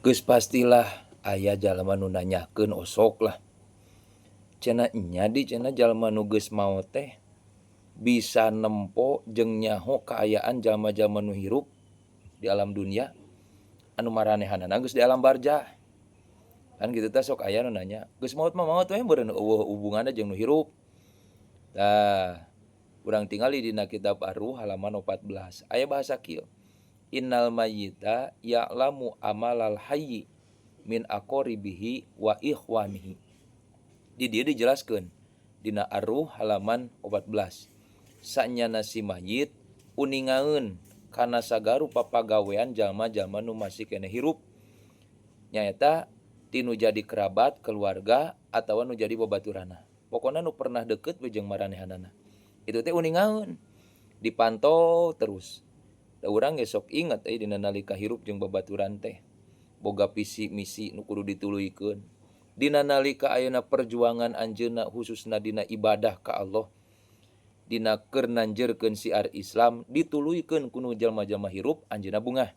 Geus pastilah aya jalma nu nanyakeun osok lah. Cenah nya di cenah jalma nu geus maot teh bisa nempo jeung nyaho kaayaan jalma-jalma nu hirup di alam dunia anu maranehanana geus di alam barzah. Kan kitu teh sok aya nu nanya, geus maot mah maot we meureun euweuh hubunganna jeung nu hirup. Tah, urang tingali dina kitab Ar-Ruh halaman 14. Aya bahasa kieu. Innal mayyita ya'lamu amalal hayyi min aqaribihi wa ikhwanihi. Di dieu dijelaskeun dina Ar-Ruh halaman 14. Sanyana si mayit uningaeun kana sagarupa pagawean jalma-jalma nu masih keneh hirup. Nyaeta ti nu jadi kerabat, keluarga atawa nu jadi babaturana. Pokona nu pernah deket we jeung maranehanana. Itu teh uningaeun. Dipantau terus. Da urang ge sok inget euy dina nalika hirup jeung babaturan teh. Boga visi misi nu kudu dituluykeun. Dina nalika ayeuna perjuangan anjeunna khususna dina ibadah ka Allah. Dina keur nanjeurkeun syiar Islam dituluykeun ku nu jalma-jalma hirup anjeunna bungah.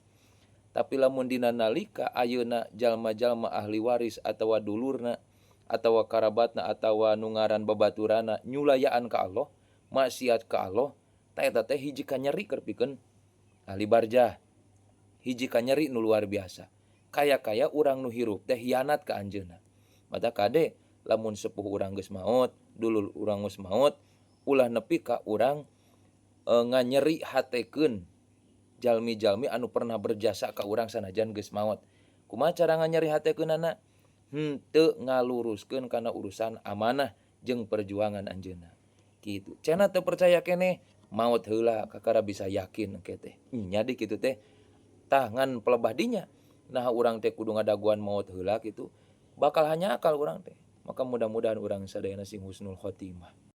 Tapi lamun dina nalika ayeuna jalma-jalma ahli waris atawa dulurna atawa karabatna atawa nu ngaran babaturana nyulayaan ka Allah, maksiat ka Allah, tah eta teh hiji kanyeri keur pikeun ahli barzah. Hiji kanyeri nu luar biasa. Kaya-kaya urang nu hirup teh hianat ka anjeunna. Mata kade lamun sepuh urang geus maot, dulur urang geus maot, ulah nepi ka urang nganyeri hatekeun jalmi-jalmi anu pernah berjasa ka urang sanajan geus maot. Kumaha cara nganyeri hatekeunana? Henteu ngaluruskeun kana urusan amanah jeung perjuangan anjeunna. Kitu. Cenah teu percaya keneh, maot heula kakara bisa yakin engke teh. Nya di kitu teh tah ngan pelebah dinya. Nah urang teh kudu ngadaguan maot heula kitu. Bakal hanjakal urang teh. Maka mudah-mudahan urang sadayana sing husnul khotimah.